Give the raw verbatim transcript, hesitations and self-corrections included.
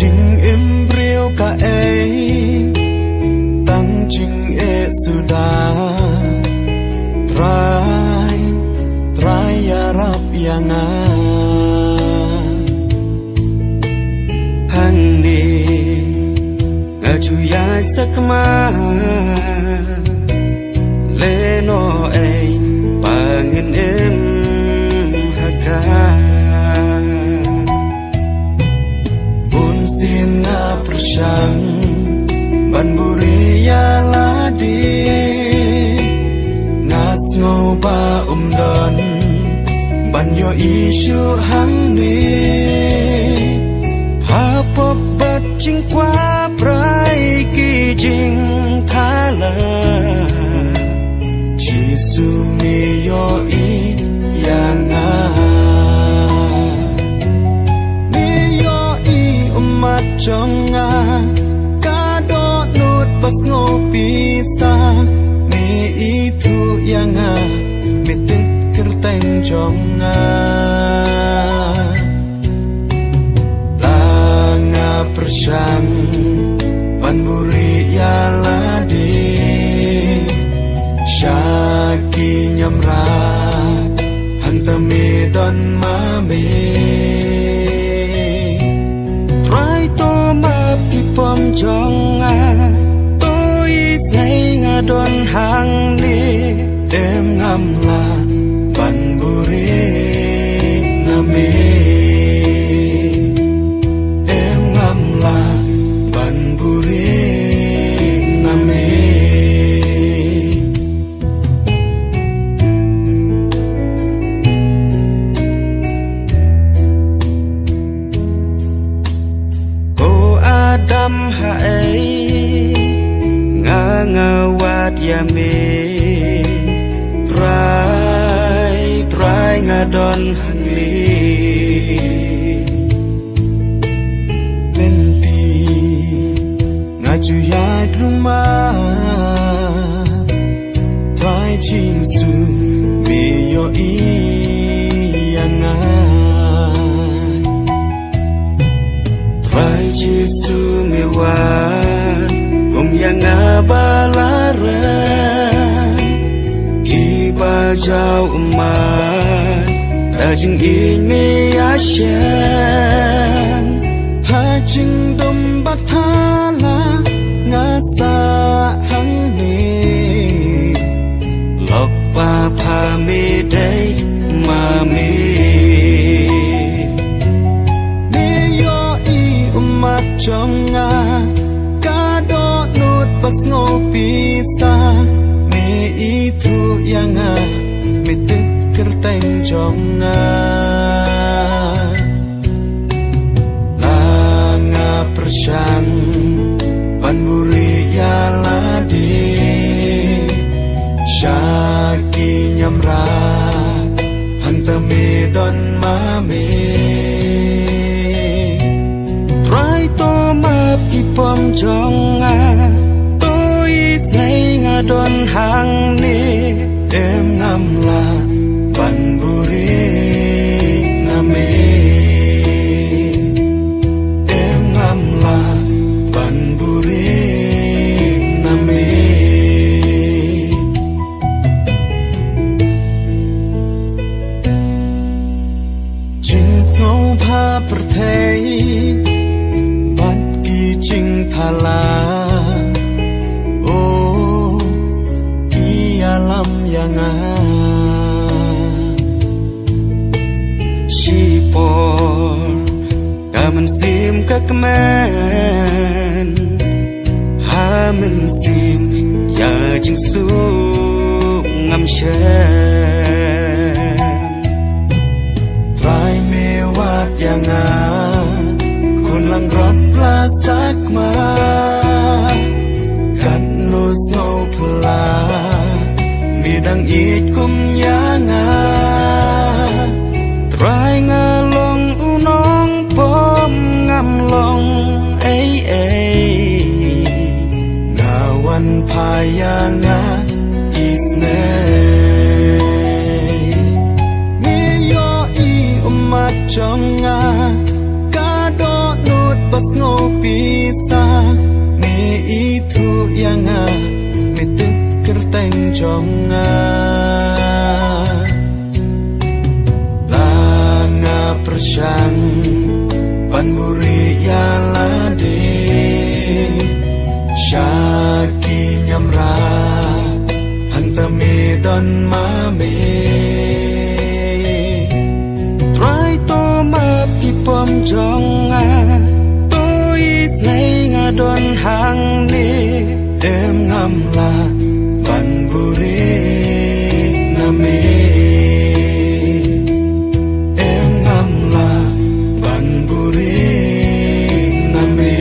Jingim briew kaei, tang jingeh suda. Trai, Trai ïarap ïa nga. Hangne nga ju ïaid sakma, lehnohei ba ngin im ha ka. Bunsien nga pyrshang ban buhrieh ïa lade. Nga sngew ba ym don ban ïohi shuh hangne. Ha pop bad jingkwah, Trai, ki jingthala. Jisu, me ïohi ïa nga. Me ïohi ummat jong nga, ka dohnud ba sngewpisa. Me ithuh ïa nga, me tip kyrteng jong nga. La nga pyrshang ban buhrieh ïa lade sha ki niamra, hangta me don ma me. Trai, to map ki pop jong nga, to isynei nga don hangne. Em ngam lah ban buhrieh na me. Em ngam lah ban buhrieh na me. Ko Adam, haei nga, nga wad ïa me. Trai, Trai, nga don hangne. Lynti nga ju ïaid rumah. Trai Jisu, me ïohi ïa nga. Trai Jisu, me wan kum ïa nga ba la rem. Kiba jaw ummat da jingïeit me ïashem. Ha jingdum ba thala nga sah hangne. Lok ba pha me dei ma me. Me ïohi ummat jong nga, ka dohnud ba sngewpisa. Me ithuh ïa nga, me tip kyrteng jong nga. La nga pyrshang ban buhrieh ïa lade sha ki niamra, hangta me don ma me. Trai, to map ki pop jong nga, to isynei nga don hangne. Em ngam lah ban buhrieh na me. Em ngam lah ban buhrieh na me. Jingsngewbha pyrthei bad ki jingthala, oh, ki ïalam ïa nga. Shipor ka mynsiem ka kmen, ha mynsiem ïa jingsuk ngam shem. Trai, me wad ïa nga, khun langbrot Plasakma. Katno sngewphylla me dang ïeit kum ïa nga. Trai, nga long u nongpop, ngam long ei ei. Nga wan phai ïa nga isynei. Me ïohi ummat jong nga, ka dohnud Sngewpisa, me ithuh ïa nga, me tip kyrteng jong nga. La nga pyrshang ban buhrieh ïa lade sha ki niamra, hangta me don ma me. Trai, to map ki pom jong nga, to isynei nga don hangne. Em ngam lah ban buhrieh na me. Em ngam lah ban buhrieh na me.